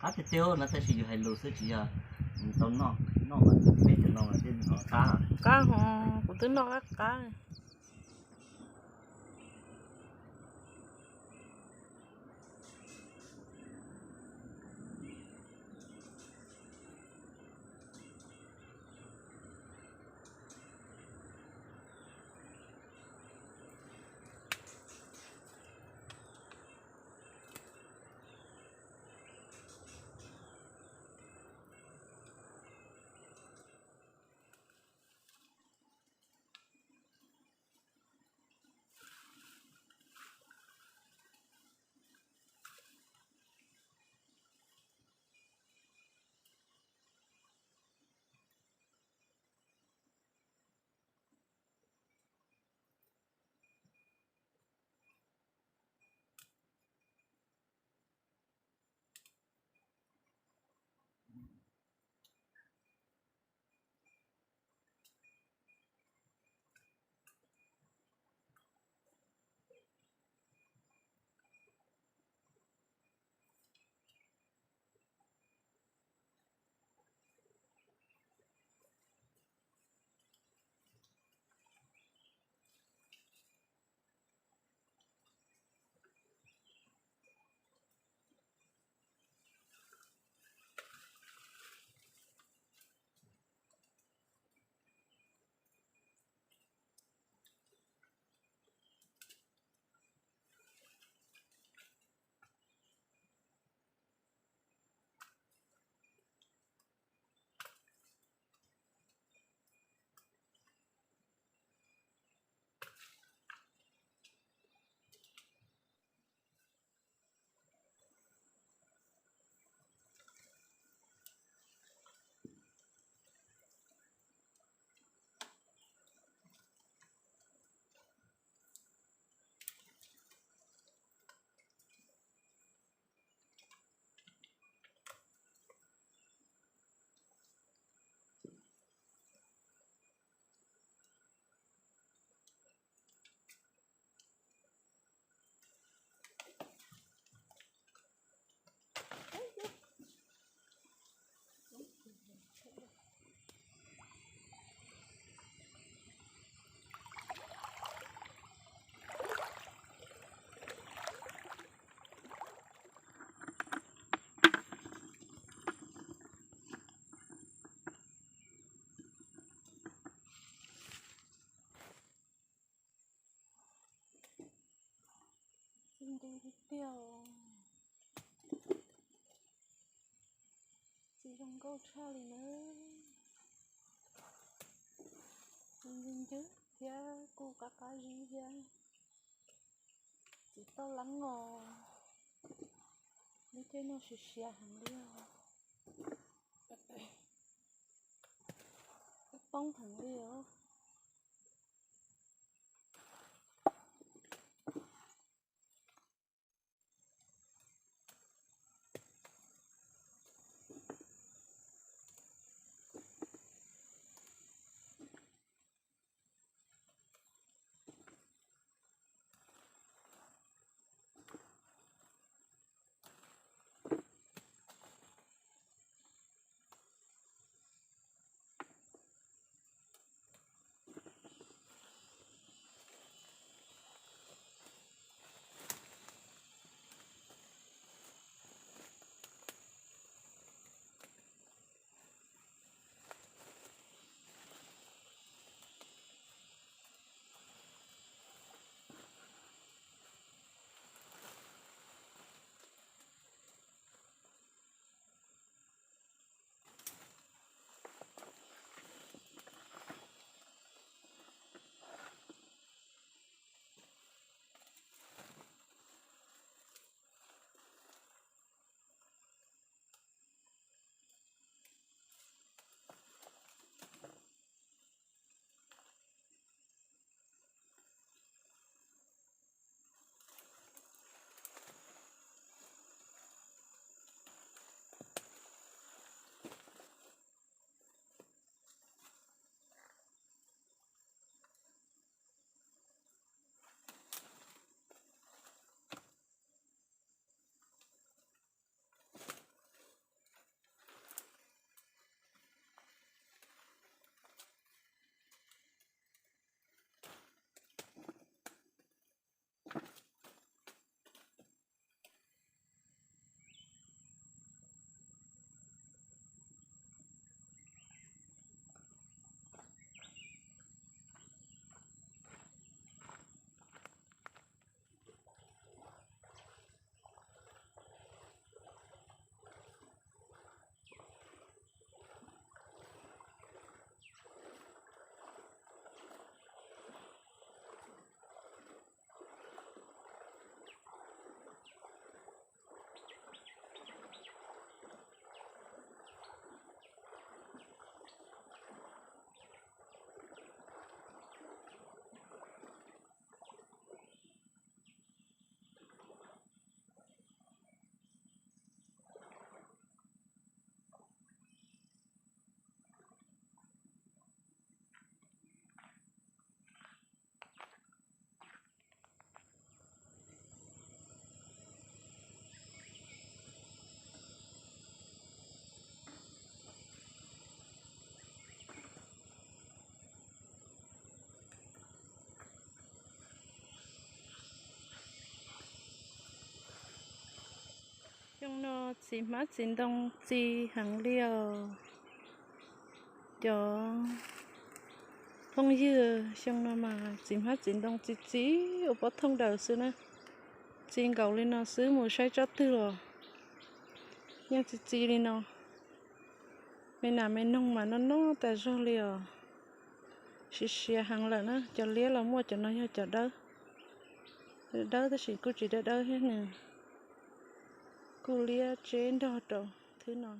Qab tiag tiag no tab sis yus hais lus xwb tsis yog tau noj, noj mas peb cov no mas thiaj qab. Qab ho, kuv twb noj qab qab. Txiv ntuj tiag tiag, txiv zoo nkauj tshaj li nawb. Ncw ncwb thiab kuj qab qab zib thiab, txiv toj leeb os, lub caij no siav siav heev li os, poob heev li os. No txiv hmab txiv ntoo txi heev li os. Cov phooj ywg, xyoo no mas txiv hmab txiv ntoo txi txiv ua pob thooj daws xwb na. Txi nkaus li no xwb, mus saib tsob twg los yeej txi txi li no. Me nas me noog mas noj noj tas zog li os. Siav siav heev lawm na. Cov liab los muaj, cov no yog cov dawb. Dawb tab sis kuj tsis dawb dawb thiab, nws kuj liab tseb nrog rau thwb no.